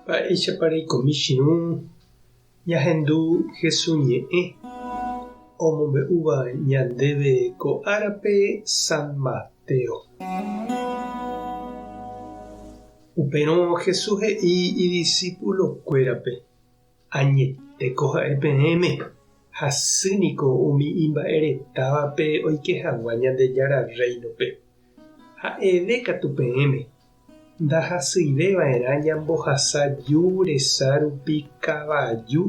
Mba'éichapa reikomi chirũ ñahendu Jesús ñe'ẽ omombe'úva ñandéve ko árape San Mateo. Upérõ Jesús he'i idisípulokuérape, Añetéko ha'e peẽme, hasy niko umi imba'eretávape oike hag̃ua Ñandejára Rréinope. Ha'eve katu peẽme, ndahasyive va'erã ñambohasa ju resa rupi kavaju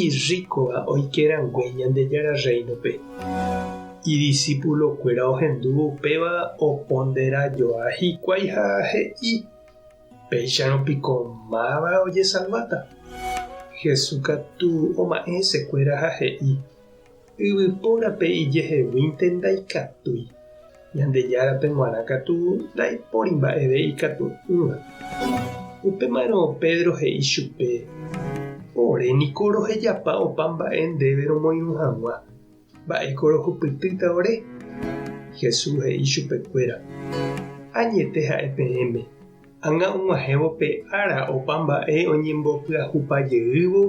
irríkova oike rangue Ñandejára Rréinope. Idisipulokuéra ohendúvo upéva opondera joa hikuái ha he'i, Péicharõ piko máva ojesalváta? Jesús katu oma'ẽ hesekuéra ha he'i, Yvypórape ijeheguínte ndaikatúi, Ñandejárape g̃uarã katu ndaipóri mba'eve ikatu'ỹva. Upémarõ Pedro he'i chupe, Ore niko rohejapa opa mba'e ndéve romoirũ hag̃ua, mba'éiko rohupytýta ore? Jesús he'i chupekuéra, Añete ha'e peẽme, ág̃a og̃uahẽvo pe ára opa mba'e oñembopyahupa jeývo,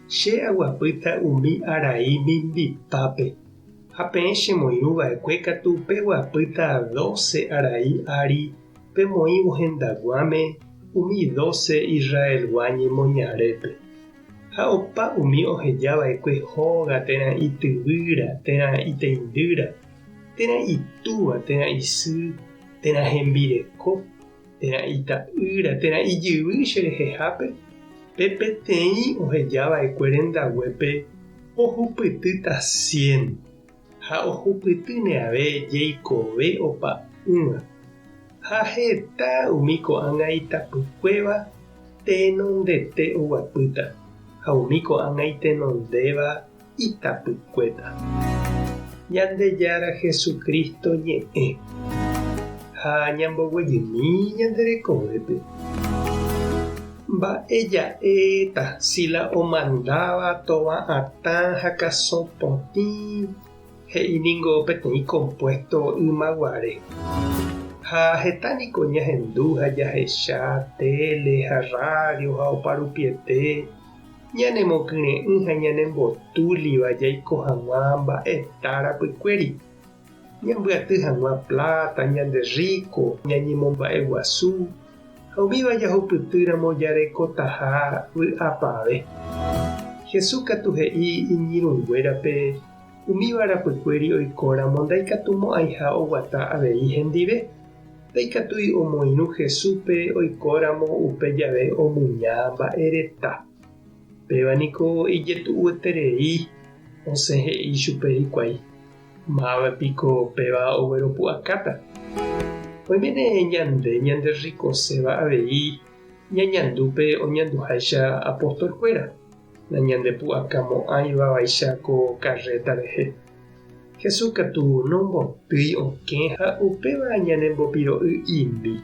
che aguapýta umi arai mimbipápe. Ha peẽ chemoirũ va'ekue katu peguapýta dóse arai ári pemoĩvo hendaguãme umi dóse Israelgua ñemoñarépe. Ha opa umi oheja va'ekue hóga térã ityvýra térã iteindýra, térã itúva térã isy, térã hembireko, térã ita'ýra térã ijyvy che rehehápe, pe peteĩ oheja va'ekue rendaguépe ohupytýta cien, ha ohupytýne ave jeikove opa'ỹva. Ha heta umi ko'ág̃a itapykuéva tenondete oguapýta, ha umi ko'ág̃a itenondéva itapykuéta. Ñandejára Jesucristo ñe'ẽ ha ñamboguejymi ñande rekovépe. Mba'e ja'éta si la omandáva tova atã ha kasõ potĩ he'i ningo peteĩ compuesto ymaguare. Ha heta niko ñahendu ha jahecha téle ha rrádio ha oparupiete Ñanemokyre'ỹ ha ñanembotúliva jaiko hag̃ua mba'eta rapykuéri, ñambyaty hag̃ua pláta, ñande rríko, ñañemomba'eguasu ha umíva jahupytýramo jarekotaha vy'apave. Jesús katu he'i iñirũnguérape umíva rapykuéri oikóramo ndaikatumo'ãiha oguata avei hendive. Ndaikatúi omoirũ Jesúspe oikóramo upe jave omuña mba'e reta. Péva niko ijetu'ueterei, osẽ he'i chupe hikuái, Máva piko péva ogueropu'akáta? Oiméne ñande ñanderrikoséva avei ñañandu pe oñanduháicha apostolkuéra, nañandepu'akamo'ãiva vaicha ko karréta rehe. Jesús katu nombotýi okẽ ha upéva ñanembopiro'y imi.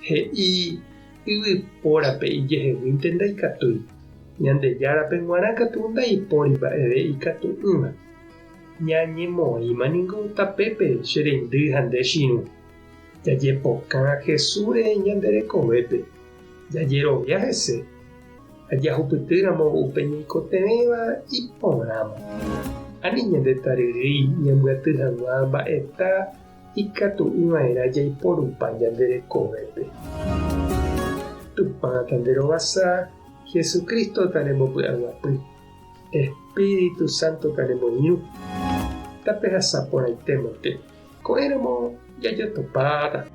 He'i yvypórape ijeheguínte ndaikatúi, Ñandejárape g̃uarã katu ndaipóri mba'eve ikatu'ỹva. Ñañemoĩma ningo tapépe che reindy ha nde chirũ. Jajepokã Jesúsre ñande rekovépe, jajerovia hese ha jahupytýramo upe ñaikotevẽva iporãma. Ani ñande taryrýi ñambyaty hag̃ua mba'eta ikatu'ỹva'erã jaiporupa ñande rekovépe. Tupã tanderovasa, Jesucristo tanembopy'aguapy, Espíritu Santo tanemoirũ. Tapehasa porãitémante. Ko'ẽramo jajotopáta.